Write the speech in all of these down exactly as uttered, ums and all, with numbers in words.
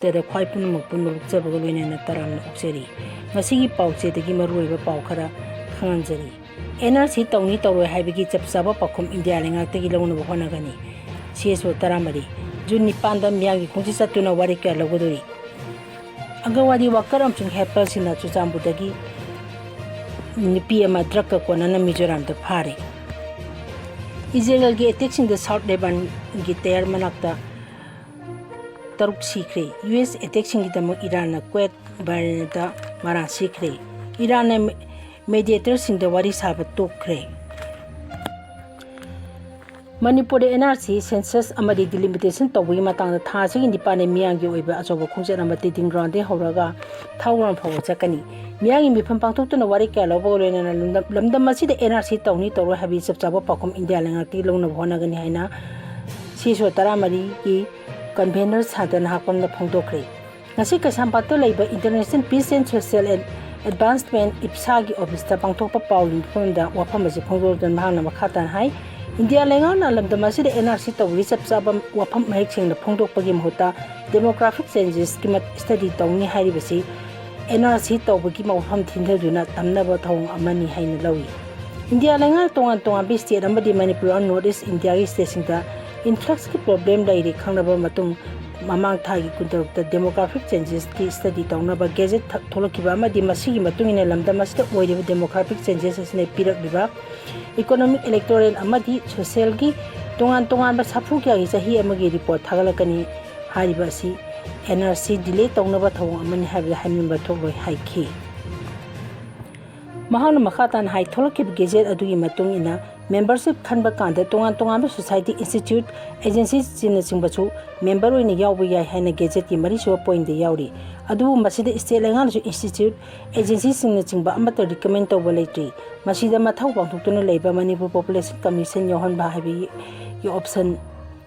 ꯇꯗ ꯈ꯭ꯋꯥꯏ ꯄꯨꯝꯅꯃꯛ ꯄꯨꯟꯕ ꯄꯨꯛꯆꯕꯒ ꯂꯣꯏꯅꯅ ꯇꯔꯥꯝꯅ ꯑꯣꯛꯆꯔꯤ꯫ ꯉꯁꯤꯒꯤ ꯄꯥꯎꯆꯦꯗꯒꯤ ꯃꯔꯨꯑꯣꯏꯕ ꯄꯥꯎ ꯈꯔ ꯈꯪꯍꯟꯖꯔꯤ꯫ ꯑꯦꯟ ꯑꯥꯔ ꯁꯤ ꯇꯧꯅꯤ ꯇꯧꯔꯣꯏ ꯍꯥꯏꯕꯒꯤ ꯆꯞ ꯆꯥꯕ ꯄꯥꯎꯈꯨꯝ ꯏꯟꯗꯤꯌꯥ ꯂꯩꯉꯥꯛꯇꯒꯤ ꯂꯧꯅꯕ ꯍꯣꯠꯅꯒꯅꯤ꯫ ꯁꯤ ꯑꯦꯁ ꯑꯣ ꯇꯔꯥꯃꯔꯤ꯫ ꯖꯨꯟ ꯅꯤꯄꯥꯟꯗ ꯃꯤꯌꯥꯝꯒꯤ ꯈꯣꯡꯆꯠ ꯆꯠꯇꯨꯅ ꯋꯥꯔꯦꯞ ꯀꯌꯥ ꯂꯧꯒꯗꯣꯔꯤ? ꯑꯪꯒꯟꯋꯥꯗꯤ ꯋꯥꯀꯔ ꯑꯃꯁꯨꯡ ꯍꯦꯜꯄꯔꯁꯤꯡꯅ ꯆꯨꯔꯆꯥꯟꯄꯨꯔꯗꯒꯤ ꯅꯨꯄꯤ ꯑꯃ ꯗ꯭ꯔꯒꯀ ꯀꯣꯟꯅꯅ ꯃꯤꯖꯣꯔꯥꯝꯗ ꯐꯥꯔꯦ꯫ ꯏꯖꯔꯦꯜꯒꯤ ꯑꯦꯇꯦꯛꯁꯤꯡꯗ ꯁꯥꯎꯠ ꯂꯦꯕꯥꯟꯒꯤ ꯇꯌꯥꯔ ꯃꯅꯥꯛꯇ ꯇꯔꯨꯛ ꯁꯤꯈ꯭ꯔꯦ꯫ ꯌꯨ ꯑꯦꯁ ꯑꯦꯇꯦꯛꯁꯤꯡꯒꯤꯗꯃꯛ ꯏꯔꯥꯟꯅ ꯀ꯭ꯋꯦꯠ ꯕꯍꯔꯦꯟꯗ ꯃꯔꯥꯜ ꯁꯤꯈ꯭ꯔꯦ꯫ ꯏꯔꯥꯟꯅ ꯃꯦ-, ꯃꯦꯗꯤꯌꯦꯇꯔꯁꯤꯡꯗ ꯋꯥꯔꯤ ꯁꯥꯕ ꯇꯣꯛꯈ꯭ꯔꯦ꯫ ꯃꯅꯤꯄꯨꯔꯗ ꯑꯦꯟ ꯑꯥꯔ ꯁꯤ ꯁꯦꯟꯁꯁ ꯑꯃꯗꯤ ꯗꯤꯂꯤꯃꯤꯇꯦꯁꯟ ꯇꯧꯕꯒꯤ ꯃꯇꯥꯡꯗ ꯊꯥ ꯑꯁꯤꯒꯤ ꯅꯤꯄꯥꯟꯗ ꯃꯤꯌꯥꯝꯒꯤ ꯑꯣꯏꯕ ꯑꯆꯧꯕ ꯈꯣꯡꯆꯠ ꯑꯃ ꯇꯤꯗꯤꯡ ꯒ꯭ꯔꯥꯎꯟꯗꯒꯤ ꯍꯧꯔꯒ ꯊꯥꯎꯒ꯭ꯔꯥꯎꯟ ꯐꯥꯎꯕ ꯆꯠꯀꯅꯤ꯫ ꯃꯤꯌꯥꯝꯒꯤ ꯃꯤꯐꯝ ꯄꯥꯡꯊꯣꯛꯇꯨꯅ ꯋꯥꯔꯦꯞ ꯀꯌꯥ ꯂꯧꯕꯒ ꯂꯣꯏꯅꯅ ꯂꯝꯗꯝ, ꯂꯝꯗꯝ ꯑꯁꯤꯗ ꯑꯦꯟ ꯑꯥꯔ ꯁꯤ ꯇꯧꯅꯤ ꯇꯧꯔꯣꯏ ꯍꯥꯏꯕꯒꯤ ꯆꯞ ꯆꯥꯕ ꯄꯥꯎꯈꯨꯝ ꯏꯟꯗꯤꯌꯥ ꯂꯩꯉꯥꯛꯇꯒꯤ ꯂꯧꯅꯕ ꯍꯣꯠꯅꯒꯅꯤ ꯍꯥꯏꯅ ꯁꯤ ꯑꯦꯁ ꯑꯣ ꯇꯔꯥꯃꯔꯤꯒꯤ ꯀꯟꯚꯦꯅꯔ ꯁꯥꯟꯇ ꯅꯍꯥꯛꯄꯝꯅ ꯐꯣꯡꯗꯣꯛꯈ꯭ꯔꯦ꯫ ꯉꯁꯤ ꯀꯩꯁꯥꯝꯄꯥꯠꯇ ꯂꯩꯕ International Peace and Social Ad-, Advancement, ꯏꯞꯁꯥꯒꯤ ꯑꯣꯐꯤꯁꯇ ꯄꯥꯡꯊꯣꯛꯄ ꯄꯥꯎꯒꯤ ꯃꯤꯐꯝꯗ ꯋꯥꯐꯝ ꯑꯁꯤ ꯐꯣꯡꯗꯣꯛꯇꯨꯅ ꯃꯍꯥꯛꯅ ꯃꯈꯥ ꯇꯥꯅ ꯍꯥꯏ, ꯏꯟꯗꯤꯌꯥ ꯂꯩꯉꯥꯛꯅ ꯂꯝꯗꯝ ꯑꯁꯤꯗ ꯑꯦꯟ ꯑꯥꯔ ꯁꯤ ꯇꯧꯕꯒꯤ ꯆꯞ ꯆꯥꯕ ꯋꯥꯐꯝ ꯃꯍꯤꯛ ꯁꯦꯡꯅ ꯐꯣꯡꯗꯣꯛꯄꯒꯤ ꯃꯍꯨꯠꯇ demographic changesꯀꯤ ꯃꯠ-, study ꯇꯧꯅꯤ ꯍꯥꯏꯔꯤꯕꯁꯤ ꯑꯦꯟ ꯑꯥꯔ ꯁꯤ ꯇꯧꯕꯒꯤ ꯋꯥꯐꯝ ꯊꯤꯟꯊꯗꯨꯅ ꯇꯝꯅꯕ ꯊꯧꯑꯣꯡ ꯑꯃꯅꯤ ꯍꯥꯏꯅ ꯂꯧꯏ꯫ ꯏꯟꯗꯤꯌꯥ ꯂꯩꯉꯥꯛꯅ ꯇꯣꯉꯥꯟ ꯇꯣꯉꯥꯟꯕ state ꯑꯃꯗꯤ ꯃꯅꯤꯄꯨꯔ ꯌꯥꯎꯅ North East ꯏꯟꯗꯤꯌꯥꯒꯤ stateꯁꯤꯡꯗ influxꯀꯤ problem ꯂꯩꯔꯦ ꯈꯪꯂꯕ ꯃꯇꯨꯡ, ꯃꯃꯥꯡ ꯊꯥꯒꯤ ꯀꯨꯟꯇꯔꯨꯛꯇ demographic changesꯀꯤ study ꯇꯧꯅꯕ gazette ꯊ-, ꯊꯣꯛꯂꯛꯈꯤꯕ ꯑꯃꯗꯤ ꯃꯁꯤꯒꯤ ꯃꯇꯨꯡ ꯏꯟꯅ ꯂꯝꯗꯝ ꯑꯁꯤꯗ ꯑꯣꯏꯔꯤꯕ demographic changes ꯑꯁꯤꯅ ꯄꯤꯔꯛꯂꯤꯕ economic, electoral ꯑꯃꯗꯤ socialꯒꯤ ꯇꯣꯉꯥꯟ ꯇꯣꯉꯥꯟꯕ ꯁꯥꯐꯨ ꯀꯌꯥꯒꯤ ꯆꯍꯤ ꯑꯃꯒꯤ report ꯊꯥꯒꯠꯂꯛꯀꯅꯤ꯫ ꯍꯥꯏꯔꯤꯕ ꯑꯁꯤ ꯑꯦꯟ ꯑꯥꯔ ꯁꯤ delay ꯇꯧꯅꯕ ꯊꯧꯑꯣꯡ ꯑꯃꯅꯤ ꯍꯥꯏꯕꯗ ꯍꯥꯏꯃꯟꯕ ꯊꯣꯛꯂꯣꯏ ꯍꯥꯏꯈꯤ꯫ ꯃꯍꯥꯛꯅ ꯃꯈꯥ ꯇꯥꯅ ꯍꯥꯏ, ꯊꯣꯛꯂꯛꯈꯤꯕ gazette ꯑꯗꯨꯒꯤ ꯃꯇꯨꯡ ꯏꯟꯅ membership ꯈꯟꯕ ꯀꯥꯟꯗ ꯇꯣꯉꯥꯟ ꯇꯣꯉꯥꯟꯕ society, institute, agencyꯁꯤꯡꯅꯆꯤꯡꯕꯁꯨ member ꯑꯣꯏꯅ ꯌꯥꯎꯕ ꯌꯥꯏ ꯍꯥꯏꯅ gazetteꯀꯤ ꯃꯔꯤꯁꯨꯕ pointꯇ ꯌꯥꯎꯔꯤ꯫ ꯑꯗꯨꯕꯨ ꯃꯁꯤꯗ state ꯂꯩꯉꯥꯛꯅꯁꯨ institute, agencyꯁꯤꯡꯅꯆꯤꯡꯕ ꯑꯃꯠꯇ recommend ꯇꯧꯕ ꯂꯩꯇ꯭ꯔꯤ꯫ ꯃꯁꯤꯗ ꯃꯊꯧ ꯄꯥꯡꯊꯣꯛꯇꯨꯅ ꯂꯩꯕ Manipur Population Commission ꯌꯥꯎꯍꯟꯕ ꯍꯥꯏꯕꯒꯤ option,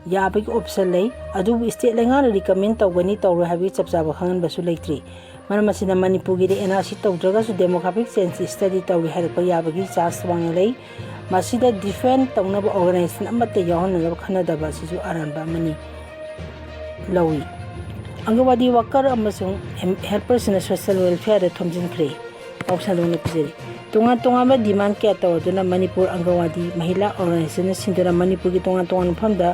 ꯌꯥꯕꯒꯤ option ꯂꯩ꯫ ꯑꯗꯨꯕꯨ state ꯂꯩꯉꯥꯛꯅ recommend ꯇꯧꯒꯅꯤ ꯇꯧꯔꯣꯏ ꯍꯥꯏꯕꯒꯤ ꯆꯞ ꯆꯥꯕ ꯈꯪꯍꯟꯕꯁꯨ ꯂꯩꯇ꯭ꯔꯤ꯫ ꯃꯔꯝ ꯑꯁꯤꯅ ꯃꯅꯤꯄꯨꯔꯒꯤꯗꯤ and R C ꯇꯧꯗ꯭ꯔꯒꯁꯨ demographic change study ꯇꯧꯔꯤ ꯍꯥꯏꯔꯛꯄ ꯌꯥꯕꯒꯤ chance ꯋꯥꯡꯅ ꯂꯩ꯫ ꯃꯁꯤꯗ defend ꯇꯧꯅꯕ organization ꯑꯃꯠꯇ ꯌꯥꯎꯍꯟꯅꯅꯕ ꯈꯟꯅꯗꯕ ꯑꯁꯤꯁꯨ ꯑꯔꯥꯟꯕ ꯑꯃꯅꯤ ꯂꯧꯏ꯫ ꯑꯪꯒꯟꯋꯥꯗꯤ ꯋꯥꯀꯔ ꯑꯃꯁꯨꯡ ꯍꯦꯝ-, ꯍꯦꯜꯄꯔꯁꯤꯡꯅ ꯁꯣꯁꯤꯌꯦꯜ ꯋꯦꯜꯐꯤꯌꯔꯗ ꯊꯣꯝꯖꯤꯟꯈ꯭ꯔꯦ꯫ ꯄꯥꯎ ꯁꯟꯗꯣꯛꯅ ꯄꯤꯖꯔꯤ꯫ ꯇꯣꯉꯥꯟ ꯇꯣꯉꯥꯟꯕ ꯗꯤꯃꯥꯟ ꯀꯌꯥ ꯇꯧꯔꯗꯨꯅ ꯃꯅꯤꯄꯨꯔ ꯑꯪꯒꯟꯋꯥꯗꯤ ꯃꯍꯤꯂꯥ ꯑꯣꯔꯒꯅꯥꯏꯖꯦꯁꯟꯅ ꯁꯤꯟꯗꯨꯅ ꯃꯅꯤꯄꯨꯔꯒꯤ ꯇꯣꯉꯥꯟ ꯇꯣꯉꯥꯟꯕ ꯃꯐꯝꯗ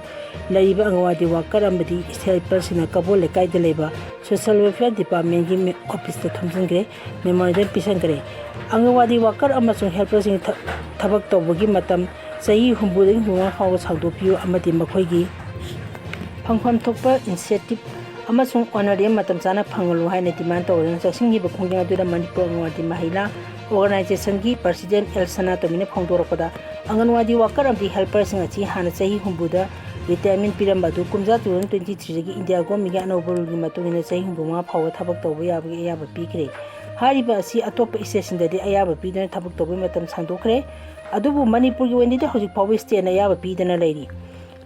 ꯂꯩꯔꯤꯕ ꯑꯪꯒꯟꯋꯥꯗꯤ ꯋꯥꯀꯔ ꯑꯃꯗꯤ ꯍꯦꯜꯄꯔꯁꯤꯡꯅ ꯀꯕꯣ ꯂꯩꯀꯥꯏꯗ ꯂꯩꯕ ꯁꯣꯁꯤꯌꯦꯜ ꯋꯦꯜꯐꯤꯌꯔ ꯗꯤꯄꯥꯔꯠꯃꯦꯟꯒꯤ ꯃꯦ-, ꯑꯣꯐꯤꯁꯇ ꯊꯣꯝꯖꯤꯟꯈ꯭ꯔꯦ, ꯃꯦꯃꯣꯔꯦꯟꯗꯝ ꯄꯤꯁꯟꯈ꯭ꯔꯦ꯫ ꯑꯪꯒꯟꯋꯥꯗꯤ ꯋꯥꯀꯔ ꯑꯃꯁꯨꯡ ꯍꯦꯜꯄꯔꯁꯤꯡ ꯊ-, ꯊꯕꯛ ꯇꯧꯕꯒꯤ ꯃꯇꯝ ꯆꯍꯤ ꯍꯨꯝꯐꯨꯗꯒꯤ ꯍꯨꯝꯐꯨꯃꯉꯥ ꯐꯥꯎꯕ ꯁꯥꯡꯗꯣꯛꯄꯤꯌꯨ ꯑꯃꯗꯤ ꯃꯈꯣꯏꯒꯤ ꯐꯪꯐꯝ ꯊꯣꯛꯄ ꯏꯟꯁꯦꯟꯇꯤꯞ ꯑꯃꯁꯨꯡ ꯑꯣꯅꯔꯦꯔꯤꯌꯝ ꯃꯇꯝ ꯆꯥꯅ ꯐꯪꯍꯜꯂꯨ ꯍꯥꯏꯅ ꯗꯤꯃꯥꯟ ꯇꯧꯗꯨꯅ ꯆꯪꯁꯤꯟꯈꯤꯕ ꯈꯣꯡꯖꯪ ꯑꯗꯨꯗ ꯃꯅꯤꯄꯨꯔ ꯑꯪꯒꯟꯋꯥꯗꯤ ꯃꯍꯤꯂꯥ ꯑꯣꯔꯒꯅꯥꯏꯖꯦꯁꯟꯒꯤ ꯄ꯭ꯔꯁꯤꯗꯦꯟ ꯑꯦꯜ ꯁꯅꯥꯇꯣꯝꯕꯤꯅ ꯐꯣꯡꯗꯣꯔꯛꯄꯗ, ꯑꯪꯒꯟꯋꯥꯗꯤ ꯋꯥꯀꯔ ꯑꯃꯗꯤ ꯍꯦꯜꯄꯔꯁꯤꯡ ꯑꯁꯤ ꯍꯥꯟꯅ ꯆꯍꯤ ꯍꯨꯝꯐꯨꯗ ꯔꯤꯇꯥꯌꯔꯃꯦꯟ ꯄꯤꯔꯝꯕ ꯑꯗꯨ ꯀꯨꯝꯖꯥ two thousand twenty three ꯗꯒꯤ ꯏꯟꯗꯤꯌꯥ ꯒꯣꯔꯃꯦꯟꯒꯤ ꯑꯅꯧꯕ ꯔꯨꯜꯒꯤ ꯃꯇꯨꯡ ꯏꯟꯅ ꯆꯍꯤ ꯍꯨꯝꯐꯨꯃꯉꯥ ꯐꯥꯎꯕ ꯊꯕꯛ ꯇꯧꯕ ꯌꯥꯕꯒꯤ ꯑꯌꯥꯕ ꯄꯤꯈ꯭ꯔꯦ꯫ ꯍꯥꯏꯔꯤꯕ ꯑꯁꯤ ꯑꯇꯣꯞꯄ ꯁ꯭ꯇꯦꯠꯁꯤꯡꯗꯗꯤ ꯑꯌꯥꯕ ꯄꯤꯗꯨꯅ ꯊꯕꯛ ꯇꯧꯕꯒꯤ ꯃꯇꯝ ꯁꯥꯡꯗꯣꯛꯈ꯭ꯔꯦ꯫ ꯑꯗꯨꯕꯨ ꯃꯅꯤꯄꯨꯔꯒꯤ ꯑꯣꯏꯅꯗꯤ ꯍꯧꯖꯤꯛ ꯐꯥꯎꯕ ꯁ꯭ꯇꯦꯠꯅ ꯑꯌꯥꯕ ꯄꯤꯗꯅ ꯂꯩꯔꯤ꯫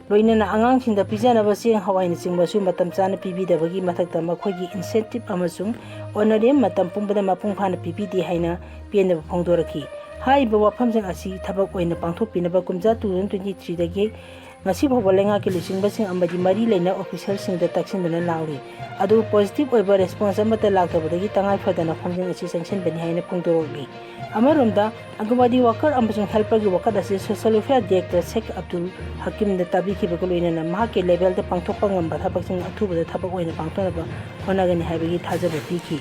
ꯂꯣꯏꯅꯅ ꯑꯉꯥꯡꯁꯤꯡꯗ ꯄꯤꯖꯅꯕ ꯆꯦꯡ ꯍꯋꯥꯏꯅꯆꯤꯡꯕꯁꯨ ꯃꯇꯝ ꯆꯥꯅ ꯄꯤꯕꯤꯗꯕꯒꯤ ꯃꯊꯛꯇ ꯃꯈꯣꯏꯒꯤ ꯏꯟꯁꯦꯟꯇꯤꯞ ꯑꯃꯁꯨꯡ ꯑꯣꯅꯔꯦꯔꯤꯌꯝ ꯃꯇꯝ ꯄꯨꯝꯕꯗ ꯃꯄꯨꯡ ꯐꯥꯅ ꯄꯤꯕꯤꯗꯦ ꯍꯥꯏꯅ ꯄꯦꯟꯗꯕ ꯐꯣꯡꯗꯣꯔꯛꯈꯤ꯫ ꯍꯥꯏꯔꯤꯕ ꯋꯥꯐꯝꯁꯤꯡ ꯑꯁꯤ ꯊꯕꯛ ꯑꯣꯏꯅ ꯄꯥꯡꯊꯣꯛꯄꯤꯅꯕ ꯀꯨꯝꯖꯥ two thousand twenty three ꯗꯒꯤ ꯉꯁꯤ ꯐꯥꯎꯕ ꯂꯩꯉꯥꯛꯀꯤ ꯂꯨꯆꯤꯡꯕꯁꯤꯡ ꯑꯃꯗꯤ ꯃꯔꯤ ꯂꯩꯅ ꯑꯣꯐꯤꯁꯤꯌꯦꯜꯁꯤꯡꯗ ꯇꯛꯁꯤꯟꯗꯨꯅ ꯂꯥꯎꯔꯤ꯫ ꯑꯗꯨꯕꯨ ꯄꯣꯖꯤꯇꯤꯚ ꯑꯣꯏꯕ ꯔꯦꯁꯄꯣꯟꯁ ꯑꯃꯠꯇ ꯂꯥꯛꯇꯕꯗꯒꯤ ꯇꯉꯥꯏ ꯐꯗꯅ ꯈꯣꯡꯖꯪ ꯑꯁꯤ ꯆꯪꯁꯤꯟꯕꯅꯤ ꯍꯥꯏꯅ ꯐꯣꯡꯗꯣꯔꯛꯂꯤ꯫ ꯑꯃꯔꯣꯝꯗ, ꯑꯪꯒꯟꯋꯥꯗꯤ ꯋꯥꯀꯔ ꯑꯃꯁꯨꯡ ꯍꯦꯜꯄꯔꯒꯤ ꯋꯥꯀꯠ ꯑꯁꯤ ꯁꯣꯁꯤꯌꯦꯜ ꯋꯦꯜꯐꯤꯌꯔ ꯗꯥꯏꯔꯦꯛꯇꯔ ꯁꯦꯈ ꯑꯕꯗꯨꯜ ꯍꯀꯤꯝꯗ ꯇꯥꯕꯤꯈꯤꯕꯒ ꯂꯣꯏꯅꯅ ꯃꯍꯥꯛꯀꯤ ꯂꯦꯚꯦꯜꯗ ꯄꯥꯡꯊꯣꯛꯄ ꯉꯝꯕ ꯊꯕꯛꯁꯤꯡ ꯑꯊꯨꯕꯗ ꯊꯕꯛ ꯑꯣꯏꯅ ꯄꯥꯡꯊꯣꯛꯅꯕ ꯍꯣꯠꯅꯒꯅꯤ ꯍꯥꯏꯕꯒꯤ ꯊꯥꯖꯕ ꯄꯤꯈꯤ꯫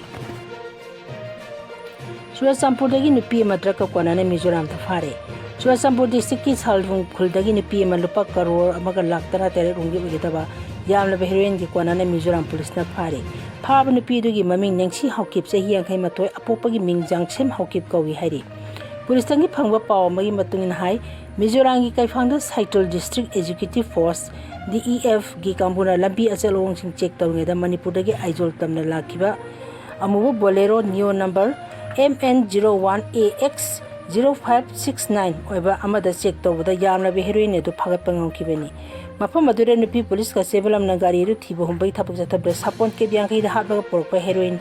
ꯆꯨꯔꯆꯥꯟꯄꯨꯔꯗꯒꯤ ꯅꯨꯄꯤ ꯑꯃ ꯗ꯭ꯔꯒꯀ ꯀꯣꯟꯅꯅ ꯃꯤꯖꯣꯔꯥꯝꯗ ꯐꯥꯔꯦ꯫ ꯆꯨꯔꯆꯥꯟꯄꯨꯔ ꯗꯤꯁꯇ꯭ꯔꯤꯛꯀꯤ ꯁꯥꯜꯕꯨꯡ ꯈꯨꯜꯗꯒꯤ ꯅꯨꯄꯤ ꯑꯃ ꯂꯨꯄꯥ ꯀꯔꯣꯔ ꯑꯃꯒ ꯂꯥꯛ ꯇꯔꯥ ꯇꯔꯦꯠ ꯔꯣꯝꯒꯤ ꯑꯣꯏꯒꯗꯕ ꯌꯥꯝꯂꯕ ꯍꯦꯔꯣꯏꯟꯒꯤ ꯀꯣꯟꯅꯅ ꯃꯤꯖꯣꯔꯥꯝ ꯄꯨꯂꯤꯁꯅ ꯐꯥꯔꯦ꯫ ꯐꯥꯕ ꯅꯨꯄꯤ ꯑꯗꯨꯒꯤ ꯃꯃꯤꯡ ꯅꯦꯡꯁꯤ ꯍꯥꯎꯀꯤꯞ, ꯆꯍꯤ ꯌꯥꯡꯈꯩ ꯃꯥꯊꯣꯏ, ꯑꯄꯣꯛꯄꯒꯤ ꯃꯤꯡ ꯖꯥꯡꯁꯦꯝ ꯍꯥꯎꯀꯤꯞ ꯀꯧꯏ ꯍꯥꯏꯔꯤ꯫ ꯄꯨꯂꯤꯁꯇꯒꯤ ꯐꯪꯕ ꯄꯥꯎ ꯑꯃꯒꯤ ꯃꯇꯨꯡ ꯏꯟꯅ ꯍꯥꯏ, ꯃꯤꯖꯣꯔꯥꯝꯒꯤ ꯀꯩꯐꯥꯡꯗ ꯁꯥꯏꯇꯣꯜ ꯗꯤꯁꯇ꯭ꯔꯤꯛ ꯑꯦꯛꯖꯤꯀ꯭ꯌꯨꯇꯤꯚ ꯐꯣꯔꯁ, DEF, ꯒꯤ ꯀꯥꯡꯕꯨꯅ ꯂꯝꯕꯤ ꯑꯆꯠ ꯑꯋꯣꯡꯁꯤꯡ ꯆꯦꯛ ꯇꯧꯔꯤꯉꯩꯗ ꯃꯅꯤꯄꯨꯔꯗꯒꯤ ꯑꯥꯏꯖꯣꯜ ꯇꯝꯅ ꯂꯥꯛꯈꯤꯕ ꯑꯃꯨꯕ ꯕꯣꯂꯦꯔꯣ ꯅꯤꯑꯣ number MN zero one AX zero five six nine ꯑꯣꯏꯕ ꯑꯃꯗ ꯆꯦꯛ ꯇꯧꯕꯗ ꯌꯥꯝꯂꯕ ꯍꯦꯔꯣꯏꯟ ꯑꯗꯨ ꯐꯥꯒꯠꯄ ꯉꯝꯈꯤꯕꯅꯤ꯫ ꯃꯐꯝ ꯑꯗꯨꯗ ꯅꯨꯄꯤ ꯄꯨꯂꯤꯁ ꯀꯟꯁꯇꯦꯕꯜ ꯑꯃꯅ ꯒꯥꯔꯤ ꯑꯗꯨ ꯊꯤꯕ ꯍꯨꯝꯕꯒꯤ ꯊꯕꯛ ꯆꯠꯊꯕꯗ ꯁꯥꯄꯣꯟ ꯀꯦꯞ ꯌꯥꯡꯈꯩꯗ ꯍꯥꯞꯂꯒ ꯄꯨꯔꯛꯄ ꯍꯦꯔꯣꯏꯟ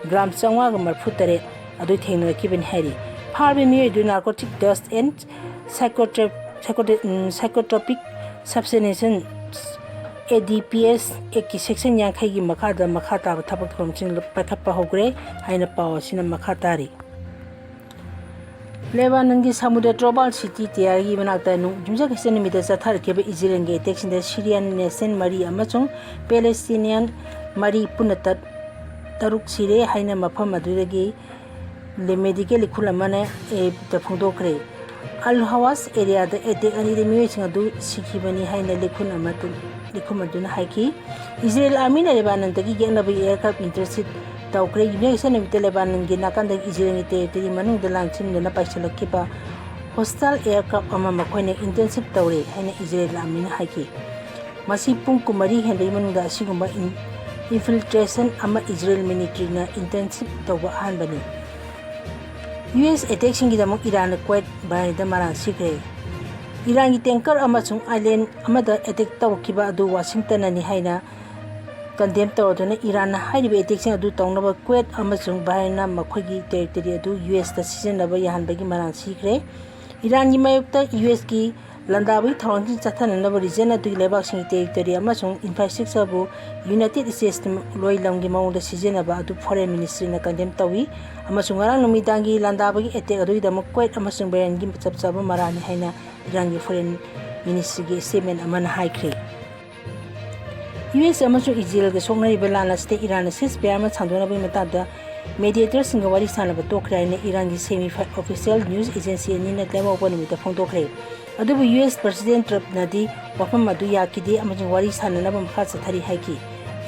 ꯒ꯭ꯔꯥꯝ ꯆꯥꯝꯃꯉꯥꯒ ꯃꯔꯤꯐꯨ ꯇꯔꯦꯠ ꯑꯗꯨ ꯊꯦꯡꯅꯔꯛꯈꯤꯕꯅꯤ ꯍꯥꯏꯔꯤ꯫ ꯐꯥꯔꯕ ꯃꯤꯑꯣꯏ ꯑꯗꯨ narcotic dust and psychotrop-, psychotrop-, um, psychotropic substances A D P S ꯑꯦꯛꯀꯤ ꯁꯦꯛꯁꯟ ꯌꯥꯡꯈꯩꯒꯤ ꯃꯈꯥꯗ ꯃꯈꯥ ꯇꯥꯕ ꯊꯕꯛ ꯊꯧꯔꯝꯁꯤꯡ ꯄꯥꯏꯈꯠꯄ ꯍꯧꯈ꯭ꯔꯦ ꯍꯥꯏꯅ ꯄꯥꯎ ꯑꯁꯤꯅ ꯃꯈꯥ ꯇꯥꯔꯤ꯫ ꯂꯦꯕꯥꯅꯟꯒꯤ ꯁꯃꯨꯗ꯭ꯔ ꯇꯣꯔꯕꯥꯟ ꯁꯤꯇꯤ ꯇꯤꯌꯥꯔꯒꯤ ꯃꯅꯥꯛꯇ ꯅꯨꯡ-, ꯌꯨꯝꯖꯀꯩꯁ ꯅꯨꯃꯤꯠꯇ ꯆꯠꯊꯔꯛꯈꯤꯕ ꯏꯖꯔꯦꯜꯒꯤ ꯑꯦꯇꯦꯛꯁꯤꯡꯗ ꯁꯤꯔꯤꯌꯥꯟ ꯅꯦꯁꯟ ꯃꯔꯤ ꯑꯃꯁꯨꯡ ꯄꯦꯂꯦꯁꯇꯤꯅꯤꯌꯥꯟ ꯃꯔꯤ ꯄꯨꯟꯅ ꯇꯠ-, ꯇꯔꯨꯛ ꯁꯤꯔꯦ ꯍꯥꯏꯅ ꯃꯐꯝ ꯑꯗꯨꯗꯒꯤ ꯂꯦ-, ꯃꯦꯗꯤꯀꯦꯜ ꯂꯤꯈꯨꯜ ꯑꯃꯅ ꯑꯦ ꯑꯦꯐ ꯄꯤꯗ ꯐꯣꯡꯗꯣꯛꯈ꯭ꯔꯦ꯫ ꯑꯜ ꯍꯋꯥꯁ ꯑꯦꯔꯤꯌꯥꯗ ꯑꯦꯇꯦꯛ ꯑꯅꯤꯗ ꯃꯤꯑꯣꯏꯁꯤꯡ ꯑꯗꯨ ꯁꯤꯈꯤꯕꯅꯤ ꯍꯥꯏꯅ ꯂꯤꯈꯨꯜ ꯑꯃꯗꯨ-, ꯂꯤꯈꯨꯜ ꯑꯗꯨꯅ ꯍꯥꯏꯈꯤ꯫ ꯏꯖꯔꯦꯜ ꯑꯥꯔꯃꯤꯅ ꯂꯦꯕꯥꯅꯟꯗꯒꯤ ꯌꯦꯛꯅꯕ ꯑꯦꯌꯔꯀ꯭ꯔꯥꯐ ꯏꯟꯇꯔꯁꯦꯞ ꯇꯧꯈ꯭ꯔꯦ꯫ ꯌꯨꯝꯖꯀꯩꯁ ꯅꯨꯃꯤꯠꯇ ꯂꯦꯕꯥꯅꯟꯒꯤ ꯅꯥꯀꯟꯗꯒꯤ ꯏꯖꯔꯦꯜꯒꯤ ꯇꯦꯔꯤꯇꯣꯔꯤ ꯃꯅꯨꯡꯗ ꯂꯥꯟꯁꯤꯟꯗꯨꯅ ꯄꯥꯏꯁꯤꯜꯂꯛꯈꯤꯕ ꯍꯣꯁꯇꯥꯏꯜ ꯑꯦꯌꯔꯀ꯭ꯔꯥꯐ ꯑꯃ ꯃꯈꯣꯏꯅ ꯏꯟꯇꯔꯁꯦꯞ ꯇꯧꯔꯦ ꯍꯥꯏꯅ ꯏꯖꯔꯦꯜ ꯑꯥꯔꯃꯤꯅ ꯍꯥꯏꯈꯤ꯫ ꯃꯁꯤ ꯄꯨꯡ ꯀꯨꯟꯃꯔꯤ ꯍꯦꯟꯕꯒꯤ ꯃꯅꯨꯡꯗ ꯑꯁꯤꯒꯨꯝꯕ ꯏꯟ-, ꯏꯟꯐꯤꯜꯇ꯭ꯔꯦꯁꯟ ꯑꯃ ꯏꯖꯔꯦꯜ ꯃꯤꯂꯤꯇꯔꯤꯅ ꯏꯟꯇꯔꯁꯦꯞ ꯇꯧꯕ ꯑꯍꯥꯟꯕꯅꯤ꯫ ꯌꯨ ꯑꯦꯁ ꯑꯦꯇꯦꯛꯁꯤꯡꯒꯤꯗꯃꯛ ꯏꯔꯥꯟꯅ ꯀꯨꯋꯦꯠ ꯕꯍꯔꯦꯟꯗ ꯃꯔꯥꯜ ꯁꯤꯈ꯭ꯔꯦ꯫ ꯏꯔꯥꯟꯒꯤ ꯇꯦꯡꯀꯔ ꯑꯃꯁꯨꯡ ꯑꯥꯏꯂꯦꯟ ꯑꯃꯗ ꯑꯦꯇꯦꯛ ꯇꯧꯔꯛꯈꯤꯕ ꯑꯗꯨ ꯋꯥꯁꯤꯡꯇꯟꯅꯅꯤ ꯍꯥꯏꯅ ꯀꯟꯗꯦꯝ ꯇꯧꯔꯗꯨꯅ ꯏꯔꯥꯟꯅ ꯍꯥꯏꯔꯤꯕ ꯑꯦꯇꯦꯛꯁꯤꯡ ꯑꯗꯨ ꯇꯧꯅꯕ ꯀꯨꯋꯦꯠ ꯑꯃꯁꯨꯡ ꯕꯍꯔꯦꯟꯅ ꯃꯈꯣꯏꯒꯤ ꯇꯦꯔꯤꯇꯣꯔꯤ ꯑꯗꯨ ꯌꯨ ꯑꯦꯁꯇ ꯁꯤꯖꯤꯟꯅꯕ ꯌꯥꯍꯟꯕꯒꯤ ꯃꯔꯥꯜ ꯁꯤꯈ꯭ꯔꯦ꯫ ꯏꯔꯥꯟꯒꯤ ꯃꯥꯌꯣꯛꯇ ꯌꯨ ꯑꯦꯁꯀꯤ ꯂꯥꯟꯗꯥꯕꯒꯤ ꯊꯧꯔꯥꯡꯁꯤꯡ ꯆꯠꯊꯅꯅꯕ ꯔꯤꯖꯟ ꯑꯗꯨꯒꯤ ꯂꯩꯕꯥꯛꯁꯤꯡꯒꯤ ꯇꯦꯔꯤꯇꯣꯔꯤ ꯑꯃꯁꯨꯡ ꯏꯟꯐ꯭ꯔꯥꯁ꯭ꯇ꯭ꯔꯛꯆꯔꯕꯨ ꯌꯨꯅꯥꯏꯇꯦꯗ ꯁ꯭ꯇꯦꯠꯁ ꯂꯣꯏ ꯂꯝꯒꯤ ꯃꯑꯣꯡꯗ ꯁꯤꯖꯤꯟꯅꯕ ꯑꯗꯨ ꯐꯣꯔꯦꯟ ꯃꯤꯅꯤꯁꯇ꯭ꯔꯤꯅ ꯀꯟꯗꯦꯝ ꯇꯧꯏ ꯑꯃꯁꯨꯡ ꯉꯔꯥꯡ ꯅꯨꯃꯤꯗꯥꯡꯒꯤ ꯂꯥꯟꯗꯥꯕꯒꯤ ꯑꯦꯇꯦꯛ ꯑꯗꯨꯒꯤꯗꯃꯛ ꯀꯨꯋꯦꯠ ꯑꯃꯁꯨꯡ ꯕꯍꯔꯦꯟꯒꯤ ꯆꯞ ꯆꯥꯕ ꯃꯔꯥꯜꯅꯤ ꯍꯥꯏꯅ ꯏꯔꯥꯟꯒꯤ ꯐꯣꯔꯦꯟ ꯃꯤꯅꯤꯁꯇ꯭ꯔꯤꯒꯤ ꯁ꯭ꯇꯦꯠꯃꯦꯟ ꯑꯃꯅ ꯍꯥꯏꯈ꯭ꯔꯦ꯫ ꯌꯨ ꯑꯦꯁ ꯑꯃꯁꯨꯡ ꯏꯖꯔꯦꯜꯒ ꯁꯣꯛꯅꯔꯤꯕ ꯂꯥꯟ ꯑꯁꯤꯗ ꯏꯔꯥꯟꯅ ꯁꯤꯖꯐꯥꯌꯔ ꯑꯃ ꯁꯥꯡꯗꯣꯛꯅꯕꯒꯤ ꯃꯇꯥꯡꯗ ꯃꯦꯗꯤꯌꯦꯇꯔꯁꯤꯡꯒ ꯋꯥꯔꯤ ꯁꯥꯟꯅꯕ ꯇꯣꯛꯈ꯭ꯔꯦ ꯍꯥꯏꯅ ꯏꯔꯥꯟꯒꯤ ꯁꯦꯃꯤ ꯑꯣꯐꯤꯁꯤꯌꯦꯜ ꯅ꯭ꯌꯨꯁ ꯑꯦꯖꯦꯟꯁꯤ ꯑꯅꯤꯅ ꯂꯩꯕꯥꯛꯄꯣꯛꯄ ꯅꯨꯃꯤꯠꯇ ꯐꯣꯡꯗꯣꯛꯈ꯭ꯔꯦ꯫ ꯑꯗꯨꯕꯨ ꯌꯨ ꯑꯦꯁ ꯄ꯭ꯔꯁꯤꯗꯦꯟ ꯇ꯭ꯔꯝꯞꯅꯗꯤ ꯋꯥꯐꯝ ꯑꯗꯨ ꯌꯥꯈꯤꯗꯦ ꯑꯃꯁꯨꯡ ꯋꯥꯔꯤ ꯁꯥꯟꯅꯅꯕ ꯃꯈꯥ ꯆꯠꯊꯔꯤ ꯍꯥꯏꯈꯤ꯫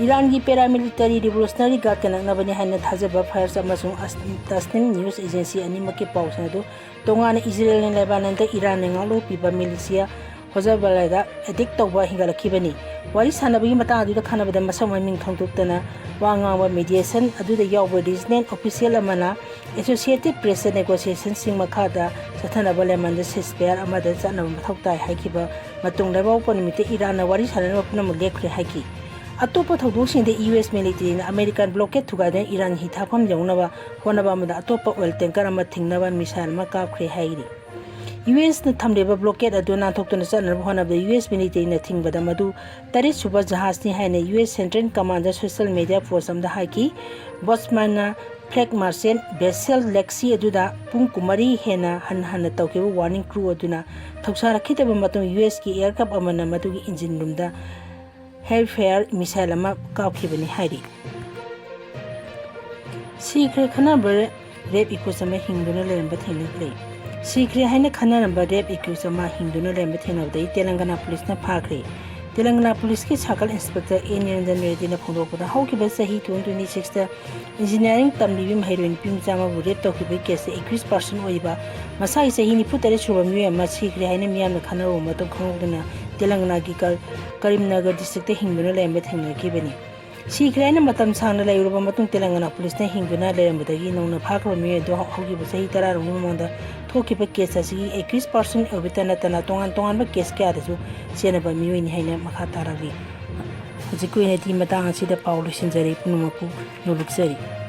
ꯏꯔꯥꯟꯒꯤ ꯄꯦꯔꯥꯃꯤꯂꯤꯇꯔꯤ ꯔꯤꯚꯣꯂꯨꯁꯅꯔꯤ ꯒꯥꯔꯗꯀ ꯅꯛꯅꯕꯅꯤ ꯍꯥꯏꯅ ꯊꯥꯖꯕ ꯐꯥꯔꯁ ꯑꯃꯁꯨꯡ ꯑꯁ-, ꯇꯁꯅꯤꯝ ꯅ꯭ꯌꯨꯁ ꯑꯦꯖꯦꯟꯁꯤ ꯑꯅꯤꯃꯛꯀꯤ ꯄꯥꯎꯁꯤꯡ ꯑꯗꯨ ꯇꯣꯉꯥꯟꯅ ꯏꯖꯔꯦꯜꯅ ꯂꯦꯕꯥꯅꯟꯗ ꯏꯔꯥꯟꯅ ꯉꯥꯛꯂꯧꯄꯤꯕ ꯃꯤꯂꯤꯁꯤꯌꯥ ꯍꯣꯖꯕꯂꯥꯗ ꯑꯦꯇꯦꯛ ꯇꯧꯕ ꯍꯦꯟꯒꯠꯂꯛꯈꯤꯕꯅꯤ꯫ ꯋꯥꯔꯤ ꯁꯥꯟꯅꯕꯒꯤ ꯃꯇꯥꯡ ꯑꯗꯨꯗ ꯈꯟꯅꯕꯗ ꯃꯁꯛ ꯃꯃꯤꯡ ꯈꯪꯗꯣꯛꯇꯅ ꯋꯥ ꯉꯥꯡꯕ ꯃꯤꯗꯤꯌꯦꯁꯟ ꯑꯗꯨꯗ ꯌꯥꯎꯕ ꯔꯤꯖꯅꯦꯜ ꯑꯣꯐꯤꯁꯤꯌꯦꯜ ꯑꯃꯅ ꯑꯦꯁꯣꯁꯤꯌꯦꯇꯦꯗ ꯄ꯭ꯔꯦꯁꯇ ꯅꯦꯒꯣꯁꯤꯌꯦꯁꯟꯁꯤꯡ ꯃꯈꯥꯗ ꯆꯠꯊꯅꯕ ꯂꯦꯃꯟꯗ ꯁꯤꯖꯐꯥꯌꯔ ꯑꯃꯗ ꯆꯠꯅꯕ ꯃꯊꯧ ꯇꯥꯏ ꯍꯥꯏꯈꯤꯕ ꯃꯇꯨꯡ ꯂꯩꯕꯥꯛꯄꯣꯛꯄ ꯅꯨꯃꯤꯠꯇ ꯏꯔꯥꯟꯅ ꯋꯥꯔꯤ ꯁꯥꯟꯅꯅꯕ ꯄꯨꯝꯅꯃꯛ ꯂꯦꯞꯈ꯭ꯔꯦ ꯍꯥꯏꯈꯤ꯫ ꯑꯇꯣꯞꯄ ꯊꯧꯗꯣꯛꯁꯤꯡꯗ ꯌꯨ ꯑꯦꯁ ꯃꯤꯂꯤꯇꯔꯤꯅ ꯑꯃꯦꯔꯤꯀꯥꯟ ꯕ꯭ꯂꯣꯀꯦꯗ ꯊꯨꯒꯥꯏꯗꯨꯅ ꯏꯔꯥꯟꯒꯤ ꯍꯤꯊꯥꯡꯐꯝ ꯌꯧꯅꯕ ꯍꯣꯠꯅꯕ ꯑꯃꯗ ꯑꯇꯣꯞꯄ ꯑꯣꯏꯜ ꯇꯦꯡꯀꯔ ꯑꯃ ꯊꯤꯡꯅꯕ ꯃꯤꯁꯥꯏꯜ ꯑꯃ ꯀꯥꯞꯈ꯭ꯔꯦ ꯍꯥꯏꯔꯤ꯫ ꯌꯨ ꯑꯦꯁꯅ ꯊꯝꯂꯤꯕ blockade ꯑꯗꯨ ꯅꯥꯟꯊꯣꯛꯇꯨꯅ ꯆꯠꯅꯕ ꯍꯣꯠꯅꯕꯗ ꯌꯨ ꯑꯦꯁ militaryꯅ ꯊꯤꯡꯕꯗ ꯃꯗꯨ ꯇꯔꯦꯠ ꯁꯨꯕ ꯖꯍꯥꯖꯅꯤ ꯍꯥꯏꯅ ꯌꯨ ꯑꯦꯁ Central Commandꯅ social media post ꯑꯃꯗ ꯍꯥꯏꯈꯤ꯫ Boatswainꯅ flag machine vessel Lexi ꯑꯗꯨꯗ ꯄꯨꯡ ꯀꯨꯟꯃꯔꯤ ꯍꯦꯟꯅ ꯍꯟꯅ ꯍꯟꯅ ꯇꯧꯈꯤꯕ warning꯫ Crew ꯑꯗꯨꯅ ꯊꯧꯁꯥꯔꯛꯈꯤꯗꯕ ꯃꯇꯨꯡ ꯌꯨ ꯑꯦꯁꯀꯤ aircraft ꯑꯃꯅ ꯃꯗꯨꯒꯤ engine roomꯗ hellfire missile ꯑꯃ ꯀꯥꯞꯈꯤꯕꯅꯤ ꯍꯥꯏꯔꯤ꯫ ꯁꯤꯈ꯭ꯔꯦ ꯈꯟꯅꯕ rape accused ꯑꯃ ꯍꯤꯡꯗꯨꯅ ꯂꯩꯔꯝꯕ ꯊꯦꯡꯅꯈ꯭ꯔꯦ꯫ ꯁꯤꯈ꯭ꯔꯦ ꯍꯥꯏꯅ ꯈꯟꯅꯔꯝꯕ rape accused ꯑꯃ ꯍꯤꯡꯗꯨꯅ ꯂꯩꯔꯝꯕ ꯊꯦꯡꯅꯕꯗꯒꯤ ꯇꯦꯂꯪꯒꯅꯥ policeꯅ ꯐꯥꯈ꯭ꯔꯦ꯫ ꯇꯦꯂꯪꯒꯅꯥ policeꯀꯤ circle inspector ꯑꯦ ꯅꯤꯔꯟꯖꯟ ꯔꯦꯗꯗꯤꯅ ꯐꯣꯡꯗꯣꯛꯄꯗ, ꯍꯧꯈꯤꯕ ꯆꯍꯤ twenty twenty sixꯇ engineering ꯇꯝꯂꯤꯕꯤ ꯃꯍꯩꯔꯣꯏ ꯅꯨꯄꯤ ꯃꯆꯥ ꯑꯃꯕꯨ rape ꯇꯧꯈꯤꯕꯒꯤ caseꯇ accused person ꯑꯣꯏꯔꯤꯕ ꯃꯁꯥꯒꯤ ꯆꯍꯤ ꯅꯤꯐꯨ ꯇꯔꯦꯠ ꯁꯨꯔꯕ ꯃꯤꯑꯣꯏ ꯑꯃ ꯁꯤꯈ꯭ꯔꯦ ꯍꯥꯏꯅ ꯃꯤꯌꯥꯝꯅ ꯈꯟꯅꯔꯨꯕ ꯃꯇꯨꯡ ꯈꯪꯍꯧꯗꯨꯅ ꯇꯦꯂꯪꯒꯅꯥꯒꯤ ꯀꯔ-, ꯀꯔꯤꯝꯅꯒꯔ districtꯇ ꯍꯤꯡꯗꯨꯅ ꯂꯩꯔꯝꯕ ꯊꯦꯡꯅꯈꯤꯕꯅꯤ꯫ ꯁꯤꯈ꯭ꯔꯦ ꯍꯥꯏꯅ ꯃꯇꯝ ꯁꯥꯡꯅ ꯂꯩꯔꯨꯔꯕ ꯃꯇꯨꯡ ꯇꯦꯂꯪꯒꯅꯥ policeꯅ ꯍꯤꯡꯗꯨꯅ ꯂꯩꯔꯝꯕꯗꯒꯤ ꯅꯧꯅ ꯐꯥꯈ꯭ꯔꯕ ꯃꯤꯑꯣꯏ ꯑꯗꯨ ꯍꯧꯈꯤꯕ ꯆꯍꯤ ꯇꯔꯥꯔꯣꯝꯒꯤ ꯃꯃꯥꯡꯗ ꯊꯣꯛꯈꯤꯕ case ꯑꯁꯤꯒꯤ accused person ꯑꯣꯏꯕꯇ ꯅꯠꯇꯅ ꯇꯣꯉꯥꯟ ꯇꯣꯉꯥꯟꯕ case ꯀꯌꯥꯗꯁꯨ ꯆꯦꯟꯅꯕ ꯃꯤꯑꯣꯏꯅꯤ ꯍꯥꯏꯅ ꯃꯈꯥ ꯇꯥꯔꯛꯂꯤ꯫ ꯍꯧꯖꯤꯛꯀꯤ ꯑꯣꯏꯅꯗꯤ ꯃꯇꯥꯡ ꯑꯁꯤꯗ ꯄꯥꯎ ꯂꯣꯏꯁꯤꯟꯖꯔꯦ꯫ ꯄꯨꯝꯅꯃꯛꯄꯨ ꯅꯣꯂꯨꯛꯆꯔꯤ꯫